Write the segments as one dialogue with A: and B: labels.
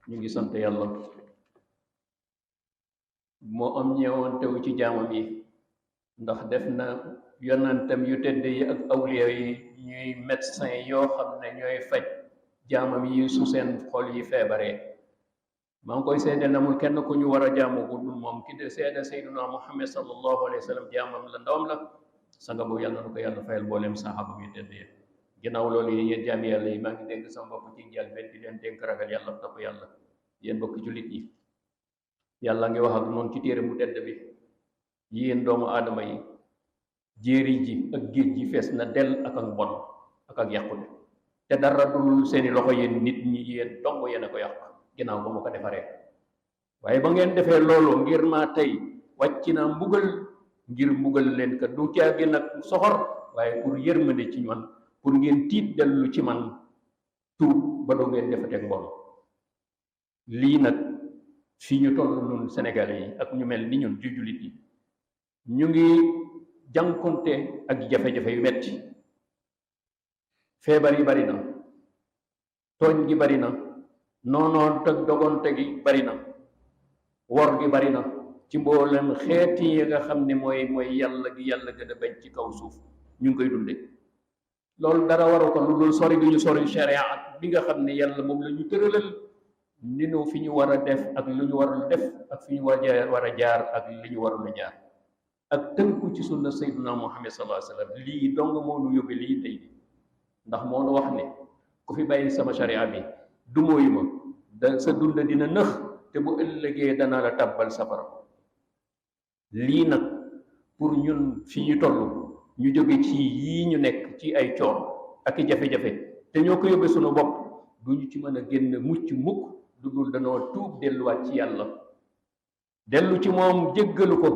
A: ñu ngi sant yàlla moo am ñeewantewu ci jaamam yi ndax def na yonantam yu tedd yi ak awliya yi ñuy médecin yoo xam ne ñooy faj jaamam yi su seen xol yi feebaree maa ngi koy seede namul kenn ku ñu war a jaamu ku dul moom ki de seede sayduna muhammad sallallahu alayhi wa sallam jaamam la ndawam la sanga bu yàlla na ko yàlla fayal mboolem saxaaba yu tedd yi ginnaaw loolu yi yéen jaami yàlla yi maa ngi dénk sama bopp ci njël benn di leen dénk ragal yàlla topp yàlla yéen mbokki jullit yi yàlla ngi wax ak noonu ci téere mu tedd bi yéen doomu aadama yi jéeri ji ak géej ji fees na del ak mbon ak yàqute te dara dul seeni loxo yéen nit ñi yéen dong yéen a ko yàq ginnaaw ba mu ko defaree waaye ba ngeen defee loolu ngir maa tey wàcc naa mbugal ngir mbugal leen ka du caagi nag soxor waaye pour yërmande ci man pour ngeen tiit dellu ci man tuub ba doo ngeen defateeg mbon lii nag fii ñu toll ñun Sénégalais yi ak ñu mel ni ñun ju jullit yi ñu ngi jànkonte ak jafe-jafe yu metti feebar yi bari na tooñ gi bari na noonoon teg dogonte gi bari na wor gi bari na ci mboolem xeeti yi nga xam ne mooy yàlla gi yàlla gën a bañ ci kaw suuf ñu ngi koy dunde loolu dara waru ko lu dul sori gi ñu sori sharia bi nga xam ne yàlla moom la ñu tëralal ni nu fi ñu war a def ak lu ñu warul def ak fi ñu war a jaar ak li ñu warul a jaar ak tënku ci sunna sayyiduna muhammad sallallahu alayhi wa sallam lii dong moo nu yóbbe lii tey ndax moo nu wax ne ku fi bàyyi sama sharia bi du mooyu ma da sa dund dina nëx te bu ëllëgee dana la tabbal safara lii nag pour ñun fi ñu toll ñu jóge ci yii ñu nekk ci ay coon ak i jafe-jafe te ñoo ko yóbbe sunu bopp du ñu ci mën a génn mucc mukk du dul danoo tuub delluwaat ci yàlla dellu ci moom jéggalu ko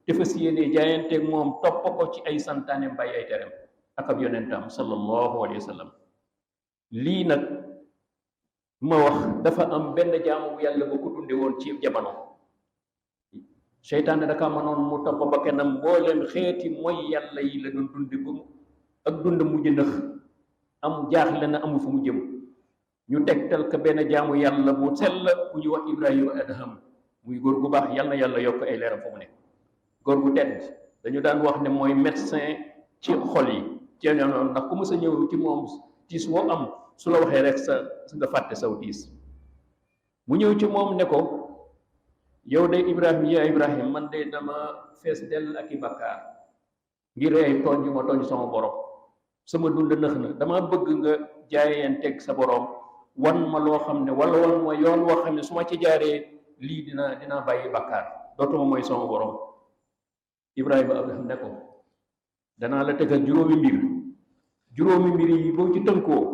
A: te fas yéene jaayanteeg moom topp ko ci ay santaaneem bàyyi ay terem ak ab yonentam sallallahu alayhi wa sallam lii nag ma wax dafa am benn jaamu bu yàlla ba ko dunde woon ci jamono seytaane daka mënoon mu topp ba kenam mbooleem xeeti mooy yàlla yi la doon dunde ba ak dund mujj nëx am jaaxle na amu fu mu jëm ñu tegtal ka benn jaamu yàlla bu sell bu ñu wax Ibrahima Adham muy góor gu baax yal na yàlla yokk ay leeram fu mu nekk góor gu tedd dañu daan wax ne mooy médecin ci xol yi ci noonu ndax ku mës a ñëw ci moom tiis woo am su la waxee rek sa nga fàtte saw tiis mu ñëw ci moom ne ko yow de Ibrahim man de dama fees dell ak i bakkaar ngir ay tooñ yu ma tooñ sama borom sama dund nëx na dama bëgg nga jaayanteeg sa borom wan ma loo xam ne wala wan ma yoon woo xam ne su ma ci jaaree lii dina bàyyi bakkaar dootuma mooy sama borom Ibrahima Abraham ne ko danaa la tegal juróomi mbir yi boo ci tënkoo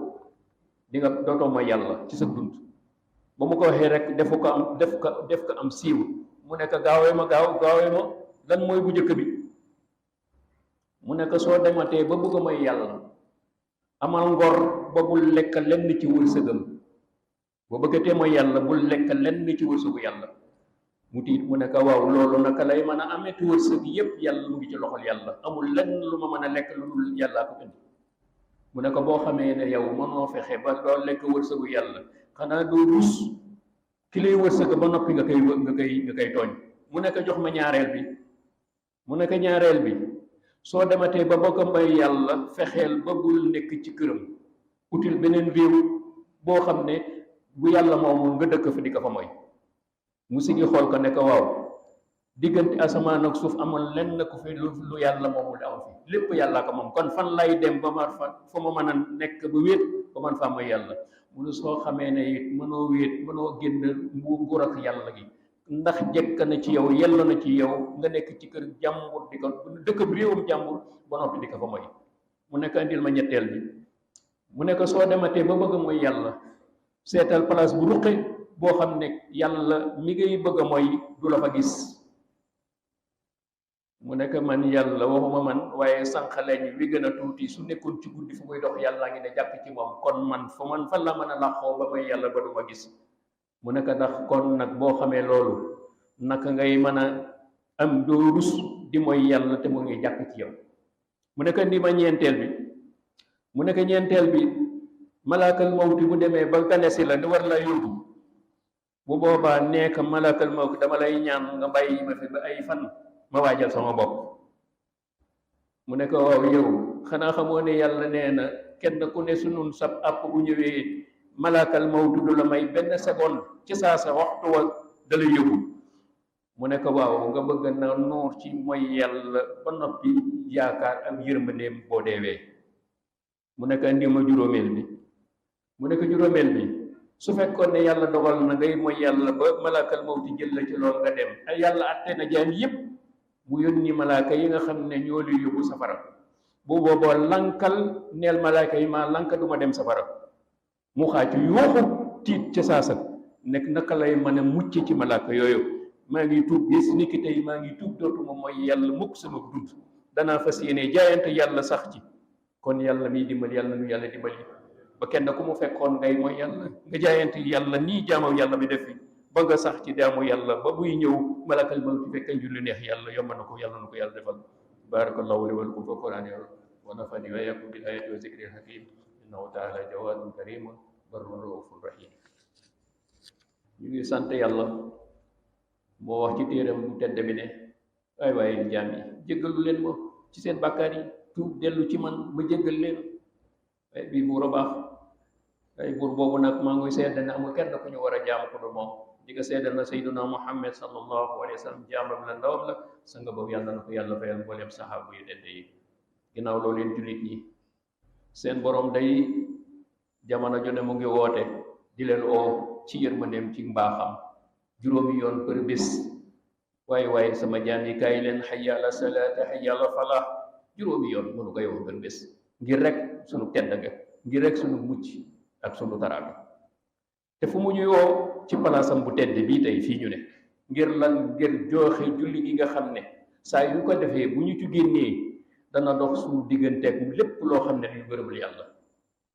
A: di nga dootoo mooy yàlla ci sa dund ba mu ko waxee rek def ko am siiw mu nekk gaawee ma lan mooy bu njëkk bi mu nekk soo dematee ba bëgg a mooy yàlla amal ngor ba bul lekk lenn ci wërsëgam boo bëggatee mooy yàlla bul lekk lenn ci wërsëgu yàlla mu tiit mu nekk waaw loolu naka lay mën a amee ci wërsëg yépp yàlla mu ngi ci loxol yàlla amul lenn lu ma mën a lekk lu dul yàllaa ko indi mu ne ko boo xamee ne yow mënoo fexe ba doo lekk wërsëgu yàlla xanaa doo rus ki lay wërsëg ba noppi nga koy tooñ mu nekk jox ma ñaareel bi soo dematee ba bokk may yàlla fexeel ba bul nekk ci këram util beneen réew boo xam ne bu yàlla moomul nga dëkk fa di ko fa mooy mu sigi xool ko ne ko waaw diggante asamaan ak suuf amul lenn ku fi lu yàlla moomul am fi lépp yàllaa ko moom kon fan lay dem ba ma fa ma mën a nekk ba wéet ba man faa mooy yàlla mu ne soo xamee ne it mënoo wéet mënoo génn nguur ak yàlla gi ndax jekk na ci yow yell na ci yow nga nekk ci kër jàmbur di ko dëkk bi réewum jàmbur ba noppi di ko fa mooy mu nekk andil ma ñetteel bi mu nekk soo dematee ba bëgg mooy yàlla seetal place bu ruqe boo xam ne yàlla mi ngay bëgg a mooy du la fa gis mu nekk man yàlla waxuma man waaye sànqaleñ wi gën a tuuti su nekkoon ci guddi fu muy dox yàllaa ngi ne jàpp ci moom kon man fan la mën a làqoo ba may yàlla ba du ma gis mu nekk ndax kon nag boo xamee loolu naka ngay mën a am doo rus di mooy yàlla te mu ngi jàpp ci yow mu nekk ndi ma ñeenteel bi malaakal mawti bu demee ba ganesi la ni war la yóbbu bu boobaa nekk malakal mawt dama lay ñaan nga bàyyi ma fi ba ay fan ma waajal sama bopp. mu ne ko waaw yow xanaa xamoo ne yàlla nee na kenn ku ne sunun sab àpp bu ñëwee malakal mawt du la may benn seconde ci saa sa waxtu wa da lay yóbbu. mu ne ko waaw nga bëgg na nuur ci mooy yàlla ba noppi yaakaar am yërmandeem boo deewee. mu ne ko andi ma juróomeel bi. mu ne ko juróomeel bi su fekkoon ne yàlla dogal na ngay mooy yàlla ba malakal mawti jël la ci lool nga dem ay yàlla atte na jaam yépp mu yónni malaaka yi nga xam ne ñoo lay yóbbu safara. bu booboo lankal neel malaaka yi maa lanka duma dem safara. mu xaacu yuuxu tiit ca saasa nekk naka lay mën a mucc ci malaaka yooyu. maa ngi tuub bis ni ki tey maa ngi tuub dootuma mooy yàlla mukk sama dund danaa fas yéene jaayante yàlla sax ci. kon yàlla miy dimbali yàlla nu yàlla dimbali ba kenn ku mu fekkoon ngay mooy yàlla nga jaayante yàlla nii jaamu yàlla bi def fi ba nga sax ci jaamu yàlla ba buy ñëw malakal mawti fekk julli neex yàlla yomb na ko yàlla na ko yàlla defal. barakallahu li wa lakum fi qur'ani wa nafani wa iyyakum bil ayati wa zikril hakim innahu ta'ala jawadun karimun barrun raufur rahim. ñu ngi sant yàlla moo wax ci téeram bu tedd bi ne ay waaye jaam yi jéggalu leen ma ci seen bàkkaar yi tuub dellu ci man ma jéggal leen. ay bii buur a baax ay buur boobu nag maa ngi seede ne amul kenn ku ñu war a jaamu ko du moom. di nga seede na sayyiduna Muhammad sallallahu alayhi wa sallam jaamam la ndawam la sa nga boobu yàlla na ko yàlla fayal mbooleem saxaaba yu tedd yi. ginnaaw loolu leen jullit ñi seen borom day jamono ju ne mu ngi woote di leen oo ci yërmandeem ci mbaaxam juróomi yoon për bés. waaye sama jaam yi kaay leen hayya ala salaati hayya ala falaax juróomi yoon mënu koy wax për bés ngir rek sunu tedd nga ngir rek sunu mucc ak sunu taraanga. te fu mu ñuy woo ci palaasam bu tedd bii tey fii ñu ne ngir lan ngir joxe julli gi nga xam ne saa yu ko defee bu ñu ci génnee dana dox suñu digganteeg lépp loo xam ne lu gërëmul yàlla.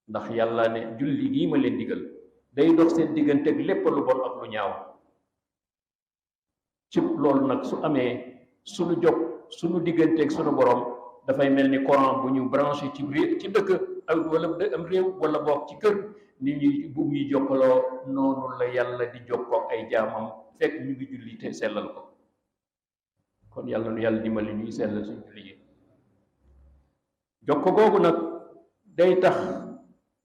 A: ndax yàlla ne julli gii ma leen digal day dox seen digganteeg lépp lu bon ak lu ñaaw. ci loolu nag su amee suñu jog suñu digganteeg suñu borom dafay mel ni courant bu ñu branché ci dëkk ak wala am réew wala boog ci kër ni ñuy bu ñuy jokkaloo noonu la yàlla di jokkoo ak ay jaamam fekk ñu ngi julli te sellal ko. kon yàlla nu yàlla dimbali ñuy sellal suñu julli yi. jokko googu nag day tax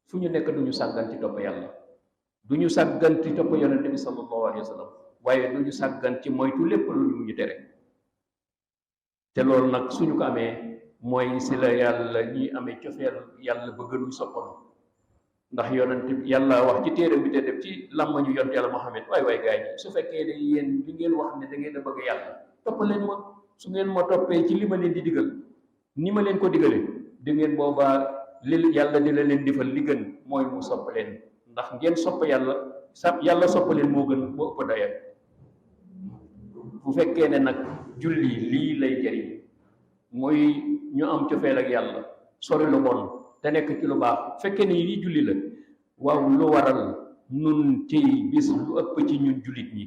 A: fu ñu nekk duñu sàggan ci topp yàlla duñu sàggan ci topp yonente bi sallallahu alayhi wa sallam waaye duñu sàggan ci moytu lépp lu ñu tere. te loolu nag suñu ko amee mooy si la yàlla ñuy amee cofeel yàlla bëgg nuy soppanu. ndax yonent yàlla wax ci téere bi te def ci làmmañu yonent yàlla Muhammad waay gaay yi su fekkee ne yéen li ngeen wax ne da ngeen a bëgg yàlla topp leen ma su ngeen ma toppee ci li ma leen di digal ni ma leen ko digalee di ngeen boobaa li yàlla dina leen defal li gën mooy mu sopp leen. ndax ngeen sopp yàlla yàlla sopp leen moo gën moo ëpp daya. bu fekkee ne nag julli lii lay jëriñ mooy ñu am cofeel ak yàlla sori lu bon te nekk ci lu baax fekkee ne lii julli la waaw lu waral nun tey bis lu ëpp ci ñun jullit ñi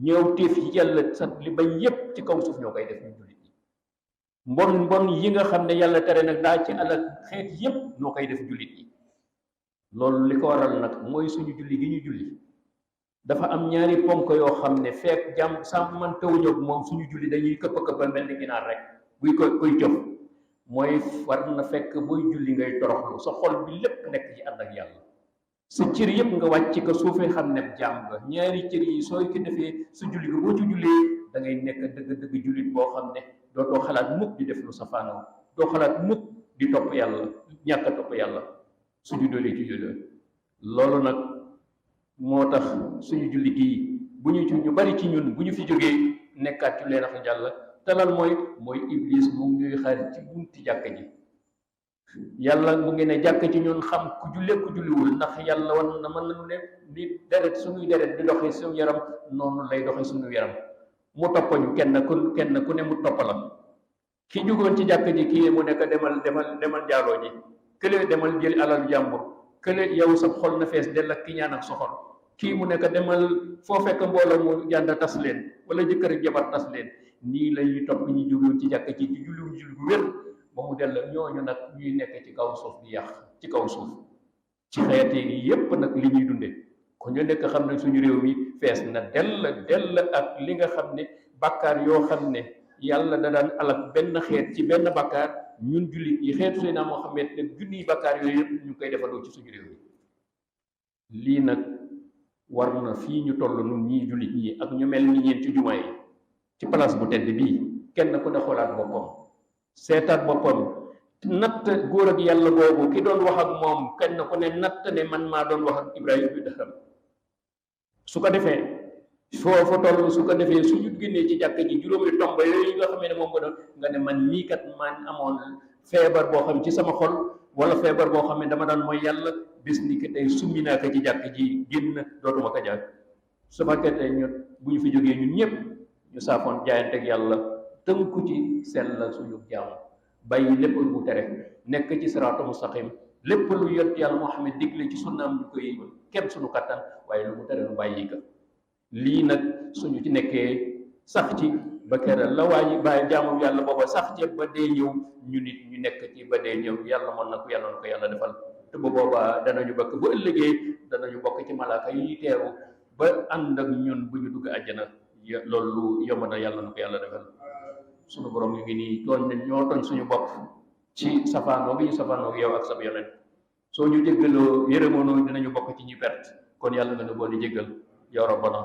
A: ñëw téef yi yàlla sax li bañ yépp ci kaw suuf ñoo koy def ñun jullit ñi. mbon yi nga xam ne yàlla tere nag daa ci alal xeet yépp ñoo koy def jullit ñi. loolu li ko waral nag mooy suñu julli gi ñu julli dafa am ñaari ponk yoo xam ne fekk jàmm sàmm man tawuñu ak moom suñu julli dañuy këpp mel ni ginaar rek buy koy cof. mooy war na fekk booy julli ngay toroxlu sa xol bi lépp nekk ci ànd ak yàlla sa cër yëpp nga wàcc ko suufee xam ne jaam nga. ñaari cër yi sooy ko defee sa julli ga boo ci jullee da ngay nekk dëgg jullit boo xam ne dootoo xalaat mukk di def lu safaanoo doo xalaat mukk di topp yàlla ñàkk a topp yàlla suñu doolee ci julli. loolu nag moo tax suñu julli gii bu ñu bari ci ñun bu ñu fi jógee nekkaat ci leen ak yàlla. te lan mooy iblis mu ngi ñuy xaar ci bunti jàkk ji. yàlla mu ngi ne jàkk ci ñun xam ku jullee ku julliwul ndax yàlla wan na mën nañu ne ni deret suñuy deret di doxee suñu yaram noonu lay doxee suñu yaram. mu toppañu kenn ku ne mu topp la. ki jugoon ci jàkk ji kii mu nekk demal jaaloo ji kële demal jël alal jàmbur kële yow sa xol na fees dell ak ki ñaan ak soxor. kii mu nekk demal foo fekk mbooloo mu jànd tas leen wala jëkkër ak jabar tas leen. nii lañuy topp ñu jógewoon ci jàkk ci julliwuñ julli bu wér ba mu dell ñooñu nag ñuy nekk ci kaw suuf di yàq ci kaw suuf ci xeet yi yépp nag li ñuy dunde kon ñu nekk xam ne suñu réew mi fees na dell ak li nga xam ne bàkkaar yoo xam ne yàlla da daan alak benn xeet ci benn bàkkaar ñun jullit yi xeetu Seydina Muhammad ne junniy bàkkaar yooyu yëpp ñu koy defandoo ci suñu réew mi lii nag war na fii ñu toll nun ñii jullit ñi ak ñu mel ni ñeen ci jumaa yi ci place bu tedd bii kenn ku ne xoolaat boppam seetaat boppam natt góor ak yàlla boobu ki doon wax ak moom kenn ku ne natt ne man maa doon wax ak Ibrahima bi daxam su ko defee foofu toll su ko defee su ñu génnee ci jàkk ji juróomi tomb yooyu nga xamee ne moom nga doon nga ne man mii kat man amoon feebar boo xam ci sama xol wala feebar boo xam ne dama daan mooy yàlla bis ni ki tey summi naa ko ci jàkk ji génn dootuma ko jàkk su fekkee tey ñu bu ñu fi jógee ñun ñëpp ñu saafoon jaayante ak yàlla tënku ci sellal suñu jaamu bàyyi lépp lu mu tere nekk ci siraatu mustaqim lépp lu yont yàlla Muhammad digle ci sunnaam ñu koy kem suñu kattan waaye lu mu tere lu bàyyi ka lii nag suñu ci nekkee sax ci ba keral la waaji bàyyi jaamu yàlla booba sax ci ba dee ñëw ñu nit ñu nekk ci ba dee ñëw yàlla mën na ko yàlla na ko yàlla defal te ba boobaa danañu bokk bu ëllëgee danañu bokk ci malaaka yi teeru ba ànd ak ñun bu ñu dugg àjjana loolu yomb na yàlla na ko yàlla defal suñu borom yu ngi nii tooñ nañ ñoo tooñ suñu bopp ci safaanoo gi ñu safaanoo yow ak sab yonent soo ñu jéggaloo yërëmoonoo dinañu bokk ci ñi perte kon yàlla nga ne boo di jéggal ya rabbana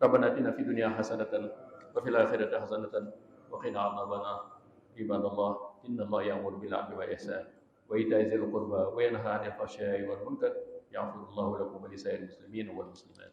A: rabbana atina fi dunya hasanatan wa fil akhirati hasanatan wa qina adhabana ibadallah inna allaha ya'muru bil 'adli wal ihsan wa ita'i dhil qurba wa yanha 'anil fahsha'i wal munkar yaghfirullahu lakum wa lisa'iril muslimin wal muslimat